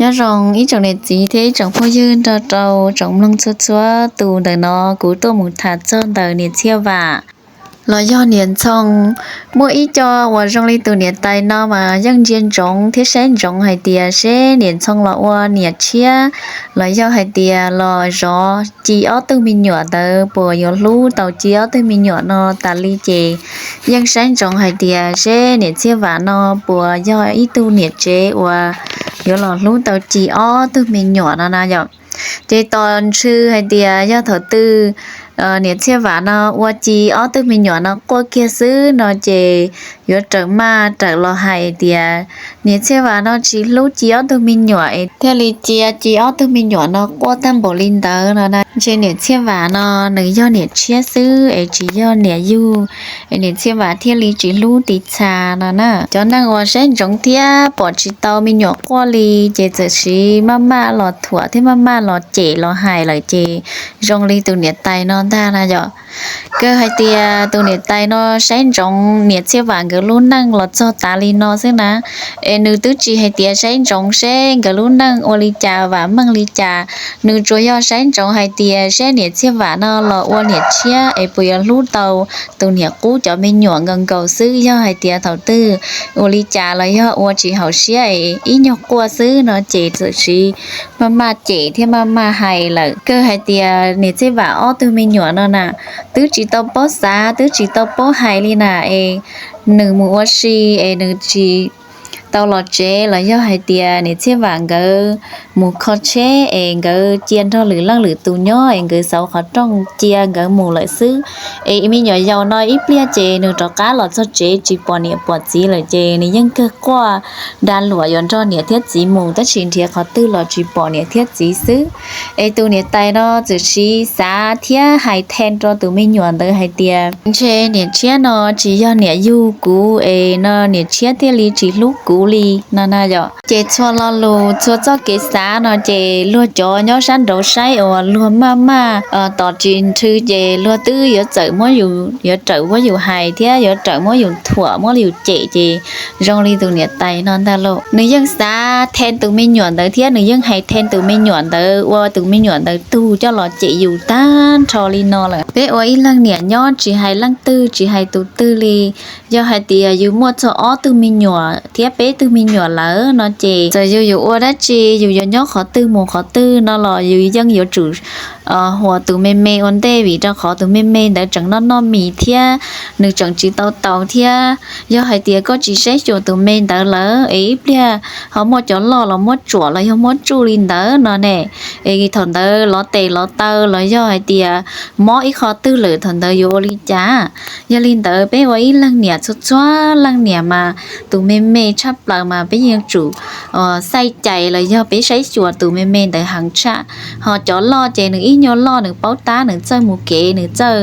Nyob zoo ib tsoom niam txiv thiab ib tsoom phooj ywg nrog rau tsoom mloog txhua txhua tus. Ntawm no kuv tuaj mus tham txog ntawm niam Txhiaj Vam los yog niam Ntxhoo. Muaj ib co uas zoo li tus niam tais no mas yeej ntsia ntsoov thiab saib ntsoov hais tias seb niam Ntxhoo los ua niam tshiab los yog hais tias los zov ci ob tug me nyuam ntawd puas yuav hlub tau ci ob tug me nyuam no tas li ces yeej saib ntsoov hais tias seb niam Txhiaj Vam no puas yog ib tug niam tsev uas yuav los hlub tau ci ob tug me nyuam no na yom. Ces tos ntshe hais tias yog thaum twg niam Txhiaj Vam no ua ci ob tug me nyuam no quaj kiag xwb no ces yuav rawm maj rawm los hais tias niam Txhiaj Vam no tsis hlub ci ob tug me nyuam es thiaj li cia ci ob tug me nyuam no quaj tag npaum li ntawd no na. Ntshe niam Txhiaj Vam no nws yog niam tshiab xwb es tsis yog niam yug, es niam Txhiaj Vam thiaj li tsis hlub tiv txha no na. Cov neeg uas saib ntsoov thiab pom tsis tau me nyuam quaj li ces txawm siv maj maj los thuam thiab maj maj los cem los hais lawm ces zoo li tus niam tais no ntag na yom. Kawg hais tias tus niam tais no saib ntsoov niam Txhiaj Vam nkawd lub neej los txog tas li no xwb na. Es nws twb tsis hais tias saib ntsoov seb nkawd lub neej ua li cas vam meej li cas, nws tsuas yog saib ntsoov hais tias seb niam Txhiaj Vam no los ua niam tshiab es puas yuav hlub tau tus niam qub cov me nyuam nkaus nkaus xwb. Yog hais tias thaum twg ua li cas los yog ua tsis haum siab es ib nyuag quaj xwb no ces txawm siv maj maj cem thiab maj maj hais lawm. Kawg hais tias niam Txhiaj Vam ob tug me nyuam no na, twb tsis tau paub xav twb tsis tau paub hais li na es nws mus ua si es nws tsis tau los tsev los yog hais tias niam Txhiaj Vam nkawd mus kho tsheb es nkawd cia nrog lwm leej lwm tus nyob es nkawd xauv qhov rooj cia nkawd mus lawm xwb. Es me nyuam yaus no ib pliag ces nws rov qab los txog tsev tsis pom niam pom txiv lawm ces nws yeej kawg quaj da luam yuav nrog niam thiab txiv mus tab sis nrhiav qhov twg los tsis pom niam thiab txiv xwb. Es tus niam tais no txawm siv xav thiab hais then rau tus me nyuam ntawd hais tias ntshe niam tshiab no tsis yog niam yug kuv es no niam tshiab thiaj li tsis hlub kuv li no na yom. Ces txhua lo lus txhua txoj kev xav no ces luag cov nyob sab nraud saib uas luag maj maj tos tsis nrhw ces luag twb yuav txawm muab yus, yuav rawm muab yus hais thiab yuav rawm muab yus thuam muab yus cem ces zoo li tus niam tais no ntag lauj. Nws yeej xav then tus me nyuam ntawd thiab nws yeej hais then tus me nyuam ntawd ua tus me nyuam ntawd tug coj los cem yus tag nrho li no lawm. Peb ua ib leeg niam nyob tsis hais leej twg tsis hais tus twg li, yog hais tias yus muaj txog ob tug me nyuam thiab peb tug me nyuam lawm no ces txawm yus yuav ua dab tsi yus yuav nyob qhov twg mus qhov twg no los yus yeej yuav tsum huas tus me me ua ntej vim rau qhov tus me me ntawd tseem noj noj mis thiab nws tseem tsis tau taus thiab. Yog hais tias koj tsis saib xyuas tus me ntawd lawm es ib pliag ho muaj cov loj los muab tsuam los yog muab tsuj li ntawd no ne, es thaum ntawd lov tes lov taw los yog hais tias mob ib qho twg lawm thaum ntawd yuav ua li cas? Yog li ntawd peb ua ib leeg niam txhua txhua leej niam mas tus me me tshaj plaws mas peb yeej yuav tsum xaij cais los yog peb saib xyuas tus me me ntawd heev tshaj. Ho cov loj ces nws ib nyuag loj nws paub tab nws txawj mus kev nws txawj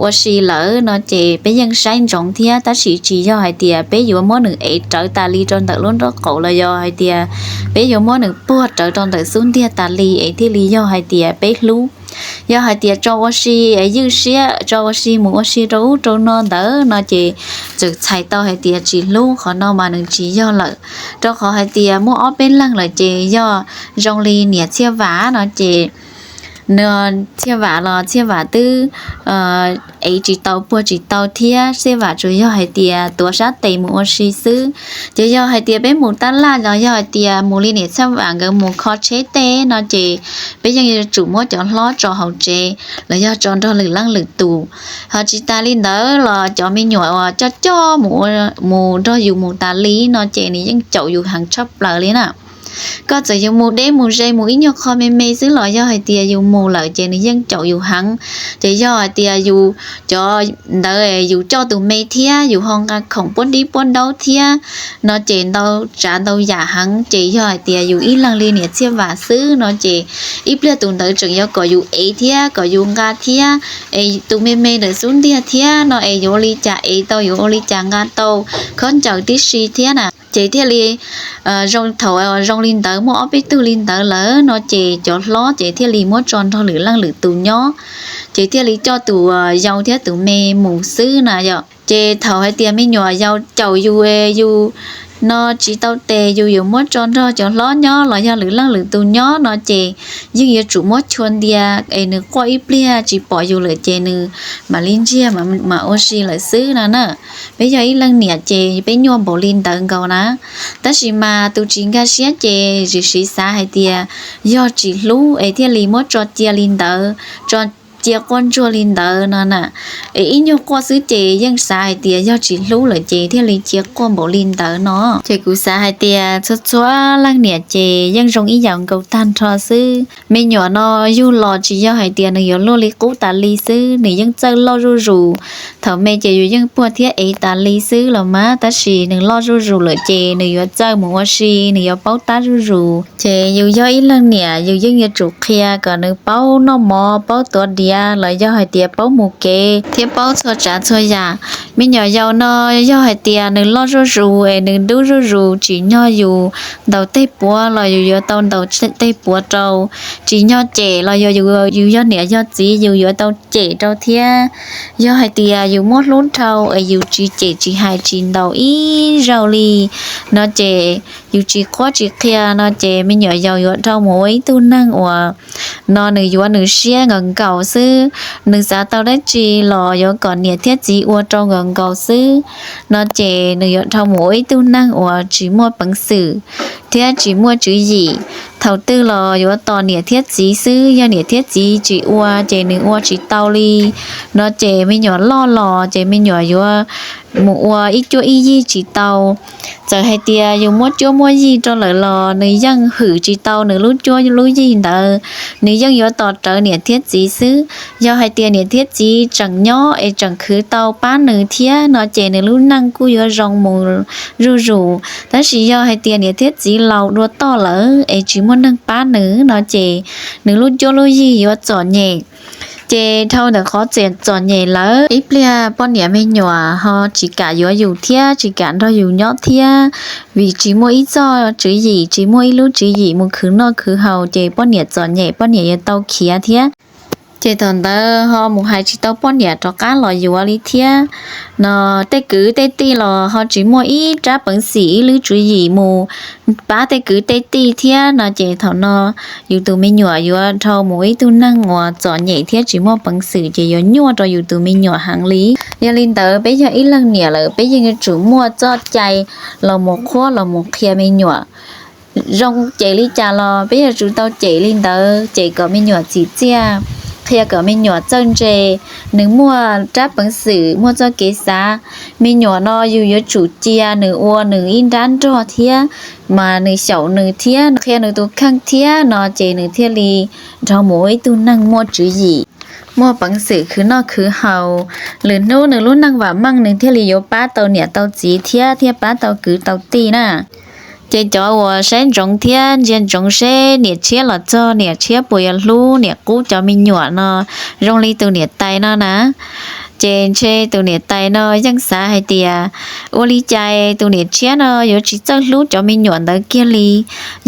ua si lawm no ces peb yeej saib ntsoov thiab tab sis tsis yog hais tias peb yuav muab nws ev rawv tas li rau ntawm lub nraub qaum los yog hais tias peb yuav muab nws puag rawv rau ntawm xub ntiag tas li es thiaj li yog hais tias peb hlub. Yog hais tias tso ua si es ywj siab tso ua si mus ua si rau ub rau no ntawd no ces txawm txhais tau hais tias tsis hlub, qhov no mas nws tsis yog lawm. Rau qhov hais tias muaj ob peb leeg lawm ces yog zoo li niam Txhiaj Vam no ces nws Txhiaj Vam los Txhiaj Vam twb ev tsis tau puag tsis tau thiab Txhiaj Vam tsuas yog hais tias tuav sab tes mus ua si xwb. Ces yog hais tias peb mus tab laj los yog hais tias mus li niam Txhiaj Vam nkawd mus kho tsheb tej no ces peb yeej yuav tsum muab cov hlob tso hauv tsev los yog tso nrog lwm leej lwm tus. Ho tsis tas li ntawd los cov me nyuam uas coj coj mus nrog yus mus tas li no ces nws yeej caum yus heev tshaj plaws li na. Koj txawm yus mus deb mus ze mus ib nyuag qho me me xwb los yog hais tias yus mus lawm ces nws yeej caum yus heev. Ces yog hais tias yus cov ntawd yus coj tus me thiab yus ho nqa khoom puab dib puab daub thiab no ces ntau tsav ntau yam heev ces yog hais tias yus ib leeg li niam Txhiaj Vam xwb no ces ib pliag tus ntawd tseem yuav kom yus ev thiab kom yus nqa thiab es tus me me ntawm xub ntiag thiab no es yuav ua li cas ev tau yuav ua li cas nqa tau, khaub ncaws tib si thiab na. Ces thiaj li zoo thaum zoo li ntawd muaj ob peb tug li ntawd lawm no ces cov hlob ces thiaj li muab tso nrog lwm leej lwm tus nyob. Ces thiaj li coj tus yau thiab tus me mus xwb na yom. Ces thaum hais tias me nyuam yau caum yus, yus no tsis tau tes yus yuav muab tso nrog cov hlob nyob los yog lwm leej lwm tus nyob no ces yeej yuav tsum muab chua ntia es nws quaj ib pliag tsis pom yus lawm ces nws mam li ntsiag mam ua si lawm xwb no na. Peb yog ib leej niam ces peb nyuaj npaum li ntawd nkaus na. Tab sis mas tus tsis nkag siab ces tsuas siv xav hais tias yog tsis hlub es thiaj li muab tso cia li ntawd, tso cia quaj ntsuag li ntawd no na. Es ib nyuag quaj xwb ces yeej xav hais tias yog tsis hlub lawm ces thiaj li cia quaj npaum li ntawd no. Ces kuv xav hais tias txhua txhua leej niam ces yeej zoo ib yam nkaus tag nrho xwb. Me nyuam no yug los tsis yog hais tias nws yuav luaj li qub tas li xwb, nws yeej txawj loj zuj zus. Thaum me ces yus yeej puag thiab ev tas li xwb los mas, tab sis nws loj zuj zus lawm ces nws yuav txawj mus ua si, nws yuav paub tab zuj zus. Ces yus yog ib leej niam yus yeej yuav tsum qhia kom nws paub noj mov, paub tuav diav los yog hais tias paub mus kev thiab paub txhua tsav txhua yam. Me nyuam yaus no yog hais tias nws loj zuj zus es nws dub zuj zus, tsim nyog yus ntaus tej puav los yus yuav tau ntaus tej puav rau, tsim nyog cem los yog yus yog niam yog txiv yus yuav tau cem rau thiab. Yog hais tias yus muab hlub dhau es yus tsis cem tsis hais tsis ntaus ib zaug li no ces yus tsis qhuab tsis qhia no ces me nyuam yaus yuav dhau mus ua ib tug neeg uas no nws yuav nws siab nkaus nkaus xwb, nws xav tau dab tsi los yuav kom niam thiab txiv ua rau nkaus nkaus xwb no ces nws yuav dhau mus ua ib tug neeg uas tsis muaj peev xwm thiab tsis muaj tswv yim. Thaum twg los yuav tos niam thiab txiv xwb, yog niam thiab txiv tsis ua ces nws ua tsis tau li no ces me nyuam loj los ces me nyuam yuav mus ua ib cuab ib yig tsis tau. Txawm hais tias yus muab cuab muab yig rau lawm los nws yeej hwm tsis tau nws lub cuab lub yig ntawd, nws yeej yuav tos rawv niam thiab txiv xwb. Yog hais tias niam thiab txiv tseem nyob es tseem khwv tau pab nws thiab no ces nws lub neej kuj yuav zoo mus zuj zus. Tab sis yog hais tias niam thiab txiv laus dua toj lawm es tsis muaj neeg pab nws no ces nws lub cuab lub yig yuav txom nyem. Ces dhau ntawm qhov txom nyem lawm ib pliag poj niam me nyuam ho tsis kam yuav yus thiab tsis kam nrog yus nyob thiab, vim tsis muaj ib txoj tswv yim, tsis muaj ib lub tswv yim mus khwv noj khwv haus ces poj niam txom nyem poj niam yuav tau khiav thiab. Ces thaum ntawd ho mus hais tsis tau poj niam rov qab los yuav li thiab no. Tej kwv tej tij los ho tsis muaj ib rab peev xwm ib lub tswv yim mus pab tej kwv tej tij thiab no ces thaum no yus tus me nyuam yuav dhau mus ib tug neeg uas txom nyem thiab tsis muaj peev xwm ces yuav nyuaj rau yus tus me nyuam heev li. Yog li ntawd peb yog ib leej niam lawm peb yeej yuav tsum muaj txoj cai los mus qhuab los mus qhia me nyuam. Zoo cem li cas los peb yuav tsum tau cem li ntawd, cem kom me nyuam txim txiaj, qhia kom me nyuam txawj ntse, nws muaj rab peev xwm muaj txoj kev xav. Me nyuam no yus yuav tsum cia nws ua nws ib nrab nrog thiab, mas nws xyaum nws thiab qhia nws tus kheej thiab no ces nws thiaj li dhau mus ua ib tug neeg muaj tswv yim, muaj peev xwm khwv noj khwv haus. Lwm hnub nws lub neej vam meej nws thiaj li yuav pab tau niam tau txiv thiab thiaj pab tau kwv tau tij na. Ces cov uas saib ntsoov thiab ntsia ntsoov seb niam tshiab los txog niam tshiab puas yuav hlub niam qub cov me nyuam no zoo li tus niam tais no na. Ces ntshe tus niam tais no yeej xav hais tias ua li cas tus niam tshiab no yuav tsis txawj hlub cov me nyuam ntawd kiag li.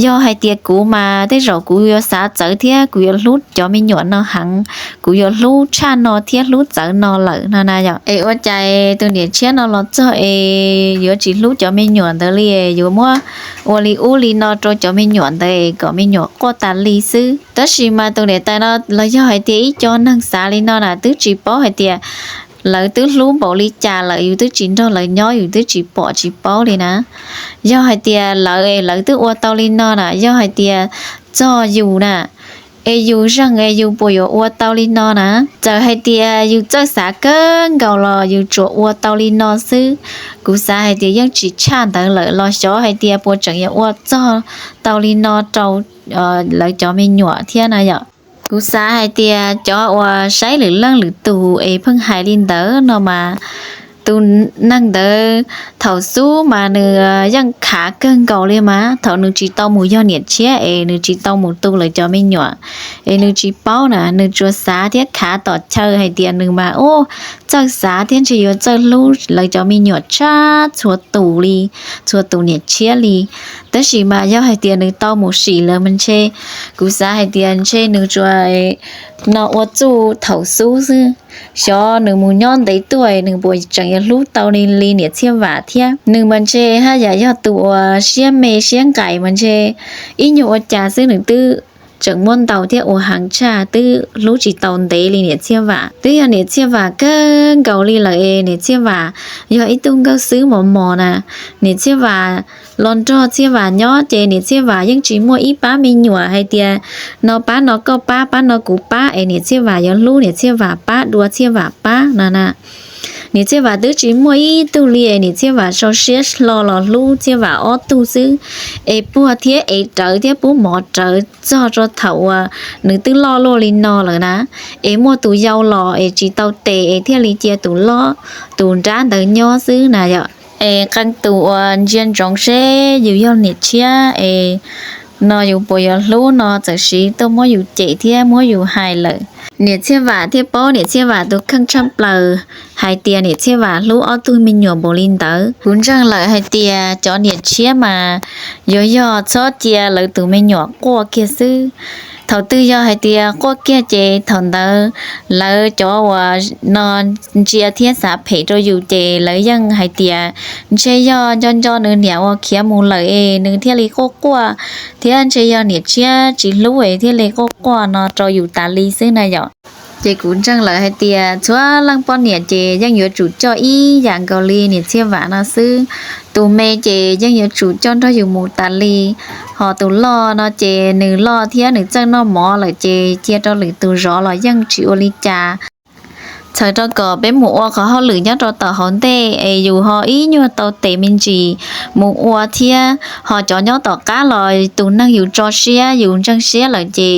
Yog hais tias kuv mas tej zaum kuv yuav xav txawv thiab kuv yuav hlub cov me nyuam no heev, kuv yuav hlub tshaj no thiab hlub txawv no lawm no na yom. Es ua cas tus niam tshiab no los txog es yuav tsis hlub cov me nyuam ntawd li, yuav muab ua li ub li no rau cov me nyuam ntawd kom me nyuam quaj tas li xwb. Tab sis mas tus niam tais no los yog hais tias ib co neeg xav li no na twb tsis paub hais tias lawv twb hlub npaum li cas lawm yus twb tsis nrog lawv nyob yus twb tsis pom tsis paub li na. Yog hais tias lawv es lawv twb ua tau li no na, yog hais tias txog yus na, es yus zeeg es yus puas yuav ua tau li no na? Txawm hais tias yus txawj xav kawg nkaus los yus tsuas ua tau li no xwb. Kuv xav hais tias yeej tsis tshaj ntawd lawm los xyov hais tias puas tseem yuav ua txog tau li no rau lawv cov me nyuam thiab na yom. Kuv xav hais tias cov uas saib lwm leej lwm tus es pheej hais li ntawd no mas tus neeg ntawd thaum xub mas nws yeej khav kawg nkaus li mas thaum nws tsis tau mus yog niam tshiab es nws tsis tau mus tu lawv cov me nyuam es nws tsis paub na, nws tsuas xav thiab khav tom chaw hais tias nws mas ub txawj xav thiab ntshe yuav txawj hlub lawv cov me nyuam tshaj txhua tus li, txhua tus niam tshiab li. Tab sis mas yog hais tias nws tau mus sim lawm mas ntshe, kuv xav hais tias ntshe nws tsuas no ua txuj thaum xub xwb. Xyov nws mus nyob ntev tuaj nws puas tseem yuav hlub tau li niam Txhiaj Vam thiab. Nws mas ntshe haj yam yog tus uas siab me siab nqaim mas ntshe ib nyuag ua cas xwb nws twb tseem muab ntaus thiab ua heev tshaj, twb hlub tsis tau ntev li niam Txhiaj Vam. Twb yog niam Txhiaj Vam kawg nkaus li lawm es niam Txhiaj Vam yog ib tug nkauj xwb mos mos na. Niam Txhiaj Vam los nrog Txhiaj Vam nyob ces niam Txhiaj Vam yeej tsis muaj ib pab me nyuam hais tias no pab no koj pab, pab no kuv pab es niam Txhiaj Vam yuav hlub niam Txhiaj Vam pab, dua Txhiaj Vam pab no na. Niam Txhiaj Vam twb tsis muaj ib tug li es niam Txhiaj Vam sau siab hlo los hlub Txhiaj Vam ob tug xwb. Es puag thiab ev rawv thiab pub mov rawv txog rau thaum uas nws twb loj luaj li no lawm na, es muaj tus yau los es tsis tau tes es thiaj li cia tus loj, tus nrab ntawd nyob xwb na yom. Es qee tus uas ntsia ntsoov seb yus yog niam tshiab es no yus puas yuav hlub no txawm siv tuaj muab yus cem thiab muab yus hais lawm. Niam Txhiaj Vam thiaj paub niam Txhiaj Vam tus kheej tshaj plaws hais tias niam Txhiaj Vam hlub ob tug me nyuam npaum li ntawd. Kuv ntseeg lawm hais tias cov niam tshiab mas yuav yog txhob cia lawv tus me nyuam quaj kiag xwb. Thaum twg yog hais tias quaj kiag ces thaum ntawd lawv cov uas no ntsia thiab xav phem rau yus ces lawv yeej hais tias ntshe yog nco nco nws niam uas khiav mus lawm es nws thiaj li quaj quaj, thiab ntshe yog niam tshiab tsis hlub es thiaj li quaj quaj no rau yus tas li xwb na yom. Ces kuv ntseeg lawm hais tias txhua leej poj niam ces yeej yuav tsum coj ib yam nkaus li niam Txhiaj Vam no xwb. Tus me ces yeej yuav tsum coj nrog yus mus tas li, ho tus loj no ces nws loj thiab nws txawj noj mov lawm ces cia rau lwm tus zov los yeej tsis ua li cas. Txhawm rau kom peb mus ua qhov hauj lwm nyob rau tom hauv ntej es yus ho ib nyuag tau tes me ntsis mus ua thiab, ho cov nyob tom qab los tus neeg yus tso siab yus ntseeg siab lawm ces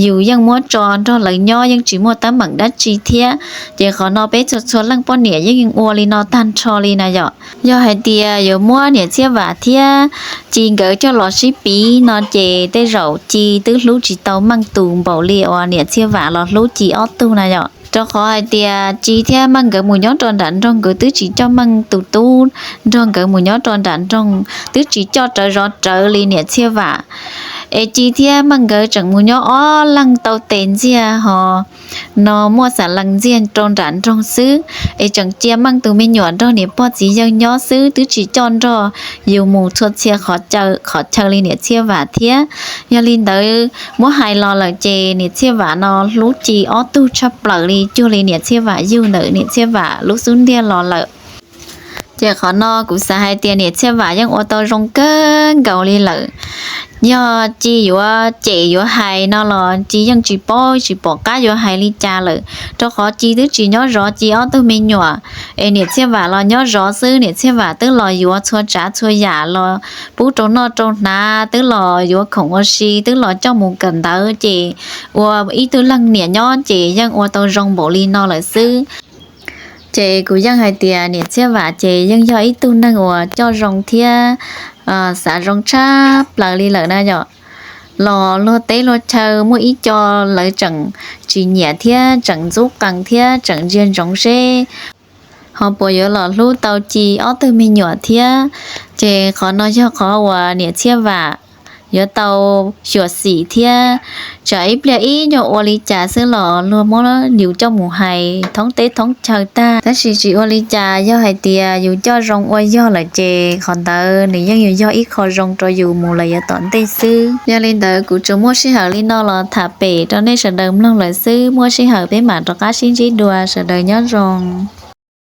yus yeej muab tso nrog lawv nyob yeej tsis muaj teeb meem dab tsi thiab. Ces qhov no peb txhua txhua leej poj niam yeej ua li no tag nrho li na yom. Yog hais tias yuav muab niam Txhiaj Vam thiab Ci nkawd coj los sib piv no ces tej zaum Ci twb hlub tsis tau Meej tus npaum li uas niam Txhiaj Vam los hlub Ci ob tug na yom. Rau qhov hais tias Ci thiab Meej nkawd mus nyob rau nram nroog nkawd twb tsis coj Meej tus tub nrog nkawd mus nyob rau nram nroog, twb tsis coj rawv zov rawv li niam Txhiaj Vam. Es Ci thiab Meej nkawd tseem mus nyob ob leeg tau tes ntxiag ho no muaj xav lees ntxiag rau nram nroog xwb, es tseem cia Meej tus me nyuam nrog niam pog txiv yawg nyob xwb, twb tsis coj nrog yus mus txhua txhia qhov chaw li niam Txhiaj Vam thiab. Yog li ntawd muab hais los lawm ces niam Txhiaj Vam no hlub Ci ob tug tshaj plaws li cuag li niam Txhiaj Vam yug ntawm niam Txhiaj Vam lub xub ntiag los lawm. Ces qhov no kuv xav hais tias niam Txhiaj Vam yeej ua tau zoo kawg nkaus li lawm. Yog Ci yuav cem yuav hais no los Ci yeej tsis paub tsis pom qab yuav hais li cas lawm, rau qhov Ci twb tsis nyob zov Ci ob tug me nyuam, es niam Txhiaj Vam los nyob zov xwb. Niam Txhiaj Vam twb los yuav txhua tsav txhua yam los pub rau noj rau hnav, twb los yuav khoom ua si, twb los coj mus kawm ntawv, ces ua ib tug leej niam nyob ces yeej ua tau zoo npaum li no lawm xwb. Ces kuv yeej hais tias niam Txhiaj Vam ces yeej yog ib tug neeg uas coj zoo thiab xav zoo tshaj plaws li lawm na yom. Los luag teb luag chaw muaj ib co lawv tseem tsis nyiam thiab tseem ntxub qees thiab tseem ntsia ntsoov seb ho puas yuav los hlub tau Ci ob tug me nyuam thiab. Ces qhov no yog qhov uas niam Txhiaj Vam yuav tau xyuam xim thiab, tsam ib pliag ib nyuag ua li cas xwb los luag muab yus coj mus hais thoob teb thoob chaw tag. Tab sis tsis ua li cas, yog hais tias yus coj zoo ua yog lawm ces qhov ntawd nws yeej yuav yog ib qho zoo rau yus mus lawm yav tom ntej xwb. Yog li ntawd kuv tsuas muaj sij hawm li no los tham pem rau nej sawv daws mloog lawm xwb, muaj sij hawm peb mam rov qab sib ntsib dua, sawv daws nyob zoo.